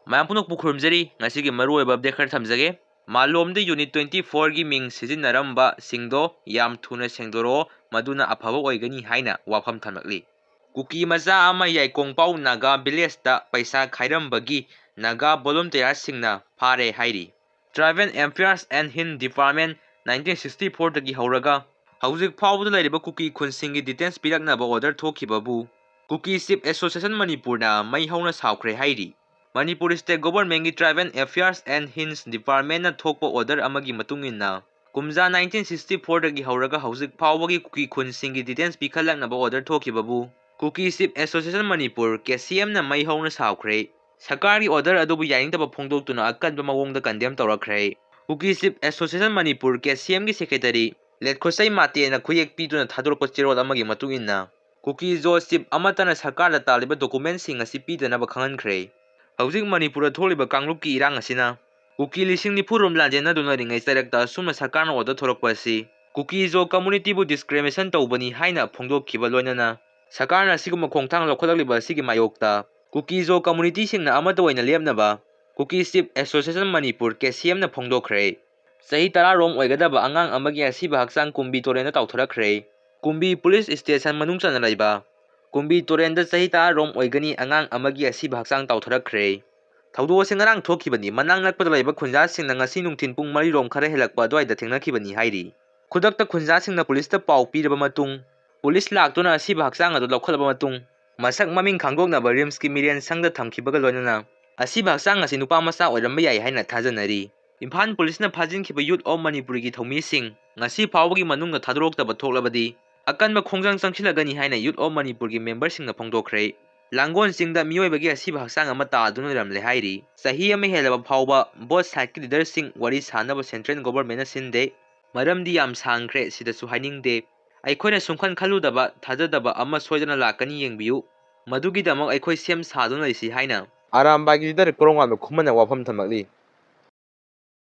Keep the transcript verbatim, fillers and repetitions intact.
ꯃꯌꯥꯝ ꯄꯨꯝꯅꯃꯛꯄꯨ ꯈꯨꯔꯨꯝꯖꯔꯤ꯫ ꯉꯁꯤꯒꯤ ꯃꯔꯨꯑꯣꯏꯕ update ꯈꯔ ꯊꯝꯖꯒꯦ꯫ ꯃꯥꯂꯣꯝꯗ Unit twenty four ꯒꯤ ꯃꯤꯡ ꯁꯤꯖꯤꯟꯅꯔꯝꯕꯁꯤꯡꯗꯣ ꯌꯥꯝ ꯊꯨꯅ ꯁꯦꯡꯗꯣꯔꯛꯑꯣ, ꯃꯗꯨꯅ ꯑꯐꯕ ꯑꯣꯏꯒꯅꯤ ꯍꯥꯏꯅ ꯋꯥꯐꯝ ꯊꯝꯂꯛꯂꯤ꯫ ꯀꯨꯀꯤ ꯃꯆꯥ ꯑꯃ ꯌꯥꯏꯀꯣꯡꯄꯥꯎ ꯅꯥꯒꯥ village ꯇ ꯄꯩꯁꯥ ꯈꯥꯏꯔꯝꯕꯒꯤ ꯅꯥꯒꯥ volunteer ꯁꯤꯡꯅ ꯐꯥꯔꯦ ꯍꯥꯏꯔꯤ꯫ Tribal Affairs and Hills Department nineteen sixty four ꯗꯒꯤ ꯍꯧꯔꯒ ꯍꯧꯖꯤꯛ ꯐꯥꯎꯕꯗ ꯂꯩꯔꯤꯕ ꯀꯨꯀꯤ ꯈꯨꯟꯁꯤꯡꯒꯤ details ꯄꯤꯔꯛꯅꯕ order ꯊꯣꯛꯈꯤꯕꯕꯨ ꯀꯨꯀꯤ Chief Association ꯃꯅꯤꯄꯨꯔꯅ ꯃꯩ ꯍꯧꯅ ꯁꯥꯎꯈ꯭ꯔꯦ ꯍꯥꯏꯔꯤ꯫ ꯃꯅꯤꯄꯨꯔ State Government ꯀꯤ Tribal Affairs and Hills Department ꯅ ꯊꯣꯛꯄ order ꯑꯃꯒꯤ ꯃꯇꯨꯡ ꯏꯟꯅ, ꯀꯨꯝꯖꯥ nineteen sixty four ꯗꯒꯤ ꯍꯧꯔꯒ ꯍꯧꯖꯤꯛ ꯐꯥꯎꯕꯒꯤ ꯀꯨꯀꯤ ꯈꯨꯟꯁꯤꯡꯒꯤ details ꯄꯤꯈꯠꯂꯛꯅꯕ order ꯊꯣꯛꯈꯤꯕꯕꯨ ꯀꯨꯀꯤ Chief Association Manipur, K C M ꯅ ꯃꯩ ꯍꯧꯅ ꯁꯥꯎꯈ꯭ꯔꯦ꯫ ꯁꯔꯀꯥꯔꯒꯤ order ꯑꯗꯨꯕꯨ ꯌꯥꯅꯤꯡꯗꯕ ꯐꯣꯡꯗꯣꯛꯇꯨꯅ ꯑꯀꯟꯕ ꯃꯑꯣꯡꯗ condemn ꯇꯧꯔꯛꯈ꯭ꯔꯦ꯫ ꯀꯨꯀꯤ Chief Association Manipur, K C M ꯒꯤ secretary ꯂꯦꯠꯈꯣꯠꯆꯩ ꯃꯥꯇꯦꯅ ꯈꯨꯌꯦꯛ ꯄꯤꯗꯨꯅ ꯊꯥꯗꯣꯔꯛꯄ ꯆꯦꯔꯣꯜ ꯑꯃꯒꯤ ꯃꯇꯨꯡ ꯏꯟꯅ, ꯀꯨꯀꯤ ꯖꯣ Chief ꯑꯃꯠꯇꯅ ꯁꯔꯀꯥꯔꯗ ꯇꯥꯜꯂꯤꯕ document ꯁꯤꯡ ꯑꯁꯤ ꯄꯤꯗꯅꯕ ꯈꯪꯍꯟꯈ꯭ꯔꯦ꯫ ꯍꯧꯖꯤꯛ ꯃꯅꯤꯄꯨꯔꯗ ꯊꯣꯛꯂꯤꯕ ꯀꯥꯡꯂꯨꯞꯀꯤ ꯏꯔꯥꯡ ꯑꯁꯤꯅ ꯀꯨꯀꯤ ꯂꯤꯁꯤꯡ ꯅꯤꯐꯨ ꯔꯣꯝ ꯂꯥꯟꯖꯦꯟꯅꯗꯨꯅ ꯂꯩꯔꯤꯉꯩ ꯆꯩꯔꯛꯇ ꯑꯁꯨꯝꯅ ꯁꯔꯀꯥꯔꯅ order ꯊꯣꯔꯛꯄ ꯑꯁꯤ ꯀꯨꯀꯤ ꯖꯣ community ꯕꯨ discrimination ꯇꯧꯕꯅꯤ ꯍꯥꯏꯅ ꯐꯣꯡꯗꯣꯛꯈꯤꯕ ꯂꯣꯏꯅꯅ ꯁꯔꯀꯥꯔꯅ ꯑꯁꯤꯒꯨꯝꯕ ꯈꯣꯡꯊꯥꯡ ꯂꯧꯈꯠꯂꯛꯂꯤꯕ ꯑꯁꯤꯒꯤ ꯃꯥꯌꯣꯛꯇ ꯀꯨꯀꯤ ꯖꯣ community ꯁꯤꯡꯅ ꯑꯃꯠꯇ ꯑꯣꯏꯅ ꯂꯦꯞꯅꯕ ꯀꯨꯀꯤ Chief Association Manipur, K C M ꯅ ꯐꯣꯡꯗꯣꯛꯈ꯭ꯔꯦ꯫ ꯆꯍꯤ ꯇꯔꯥ ꯔꯣꯝ ꯑꯣꯏꯒꯗꯕ ꯑꯉꯥꯡ ꯑꯃꯒꯤ ꯑꯁꯤꯕ ꯍꯛꯆꯥꯡ ꯀꯨꯝꯕꯤ ꯇꯨꯔꯦꯜꯗ ꯇꯥꯎꯊꯔꯛꯈ꯭ꯔꯦ꯫ ꯀꯨꯝꯕꯤ police station ꯃꯅꯨꯡ ꯆꯟꯅ ꯂꯩꯕ ꯀꯨꯝꯕꯤ ꯇꯨꯔꯦꯜꯗ ꯆꯍꯤ ꯇꯔꯥ ꯔꯣꯝ ꯑꯣꯏꯒꯅꯤ ꯑꯉꯥꯡ ꯑꯃꯒꯤ ꯑꯁꯤꯕ ꯍꯛꯆꯥꯡ ꯇꯥꯎꯊꯔꯛꯈ꯭ꯔꯦ꯫ ꯊꯧꯗꯣꯛ ꯑꯁꯤ ꯉꯔꯥꯡ ꯊꯣꯛꯈꯤꯕꯅꯤ꯫ ꯃꯅꯥꯛ ꯅꯛꯄꯗ ꯂꯩꯕ ꯈꯨꯟꯖꯥꯁꯤꯡꯅ ꯉꯁꯤ ꯅꯨꯡꯊꯤꯜ ꯄꯨꯡ ꯃꯔꯤ ꯔꯣꯝ ꯈꯔ ꯍꯦꯜꯂꯛꯄ ꯑꯗꯨꯋꯥꯏꯗ ꯊꯦꯡꯅꯈꯤꯕꯅꯤ ꯍꯥꯏꯔꯤ꯫ ꯈꯨꯗꯛꯇ ꯈꯨꯟꯖꯥꯁꯤꯡꯅ police ꯇ ꯄꯥꯎ ꯄꯤꯔꯕ ꯃꯇꯨꯡ, police ꯂꯥꯛꯇꯨꯅ ꯑꯁꯤꯕ ꯍꯛꯆꯥꯡ ꯑꯗꯨ ꯂꯧꯈꯠꯂꯕ ꯃꯇꯨꯡ, ꯃꯁꯛ ꯃꯃꯤꯡ ꯈꯪꯗꯣꯛꯅꯕ ꯔꯤꯝꯁꯀꯤ ꯃꯤꯔꯦꯟ ꯁꯪꯗ ꯊꯝꯈꯤꯕꯒ ꯂꯣꯏꯅꯅ ꯑꯁꯤꯕ ꯍꯛꯆꯥꯡ ꯑꯁꯤ ꯅꯨꯄꯥ ꯃꯆꯥ ꯑꯣꯏꯔꯝꯕ ꯌꯥꯏ ꯍꯥꯏꯅ ꯊꯥꯖꯅꯔꯤ꯫ ꯏꯝꯐꯥꯜ police ꯅ ꯐꯥꯖꯤꯟꯈꯤꯕ Youth of ꯃꯅꯤꯄꯨꯔꯒꯤ ꯊꯧꯃꯤꯁꯤꯡ ꯉꯁꯤ ꯐꯥꯎꯕꯒꯤ ꯃꯅꯨꯡꯗ ꯊꯥꯗꯣꯔꯛꯇꯕ ꯊꯣꯛꯂꯕꯗꯤ ꯑꯀꯟꯕ ꯈꯣꯡꯖꯪ ꯆꯪꯁꯤꯜꯂꯒꯅꯤ ꯍꯥꯏꯅ Youth of ꯃꯅꯤꯄꯨꯔꯒꯤ member ꯁꯤꯡꯅ ꯐꯣꯡꯗꯣꯛꯈ꯭ꯔꯦ꯫ ꯂꯥꯡꯒꯣꯜ ꯆꯤꯡꯗ ꯃꯤꯑꯣꯏꯕꯒꯤ ꯑꯁꯤꯕ ꯍꯛꯆꯥꯡ ꯑꯃ ꯇꯥꯗꯨꯅ ꯂꯩꯔꯝꯂꯦ ꯍꯥꯏꯔꯤ꯫ ꯆꯍꯤ ꯑꯃ ꯍꯦꯜꯂꯕ ꯐꯥꯎꯕ both side ꯀꯤ leader ꯁꯤꯡ ꯋꯥꯔꯤ ꯁꯥꯅꯕ central government ꯅ ꯁꯤꯟꯗꯦ꯫ ꯃꯔꯝꯗꯤ ꯌꯥꯝ ꯁꯥꯡꯈ꯭ꯔꯦ, ꯁꯤꯗꯁꯨ ꯍꯥꯏꯅꯤꯡꯗꯦ꯫ ꯑꯩꯈꯣꯏꯅ ꯁꯨꯡꯈꯟ ꯈꯜꯂꯨꯗꯕ, ꯊꯥꯖꯗꯕ ꯑꯃ ꯁꯣꯏꯗꯅ ꯂꯥꯛꯀꯅꯤ, ꯌꯦꯡꯕꯤꯌꯨ꯫ ꯃꯗꯨꯒꯤꯗꯃꯛ ꯑꯩꯈꯣꯏ ꯁꯦꯝ ꯁꯥꯗꯨꯅ ꯂꯩꯁꯤ ꯍꯥꯏꯅ ꯑꯔꯥꯝꯕꯥꯏꯒꯤ leader ꯀꯣꯔꯣꯡꯉꯥꯟꯕ ꯈꯨꯃꯟꯅ ꯋꯥꯐꯝ ꯊꯝꯂꯛꯂꯤ꯫